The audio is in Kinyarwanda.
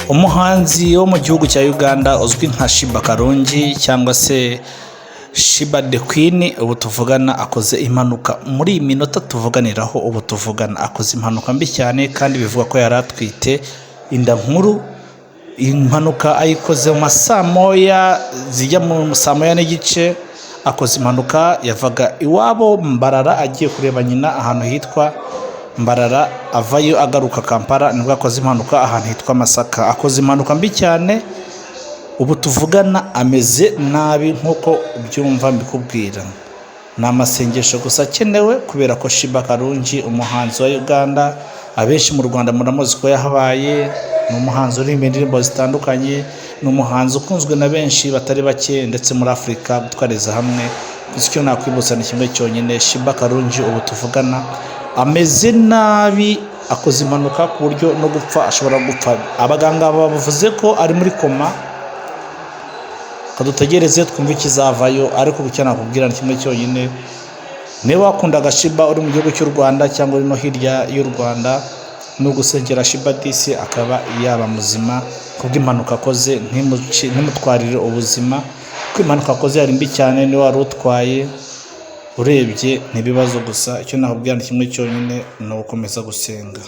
Umuhanzi wo mu gihugu cya Uganda uzwi nka Sheebah Karungi cyangwa se Sheebah The Queen, ubu tuvugana akoze impanuka. Muri iyi minota tuvuganiraho, ubu tuvugana akoze impanuka mbi cyane, kandi bivugwa ko yari atwite inda nkuru. Impanuka ayikoze mu ma saa moya zijya mu saa moya n'igice. Akoze impanuka, yavaga iwabo Mbarara agiye kureba nyina ahantu hitwa Mbarara, avayo agaruka Kampala, nibwo akoze impanuka ahantu hitwa Masaka. Akoze impanuka mbi cyane, ubu tuvugana ameze nabi nk'uko ubyumva mbikubwira. Ni amasengesho gusa akenewe, kubera ko Sheebah Karungi, umuhanzi wa Uganda, abenshi mu Rwanda muramuzi ko yahabaye. Ni umuhanzi uririmba indirimbo zitandukanye, ni umuhanzi ukunzwe na benshi batari bake, ndetse muri Afurika gutwariza hamwe. Gusa icyo nakwibutsa ni kimwe cyonyine: Sheebah Karungi ubu tuvugana ameze nabi, akoze impanuka ku buryo no gupfa ashobora gupfa. Abaganga bavuze ko ari muri koma. Kadutegereze twumve ikizavayo, ariko icyo nakubwira ni kimwe cyonyine: niba wakundaga Sheebah uri mu gihugu cy'u Rwanda cyangwa uri no hirya y'u Rwanda, ni ugusengera Sheebah disi akaba yaba muzima, kubw'impanuka akoze ntimutwarire ubuzima, kuko impanuka akoze yari mbi cyane. Niwe wari utwaye, urebye ni ibibazo gusa. Icyo nakubwira ni kimwe cyonyine, ni ugukomeza gusenga.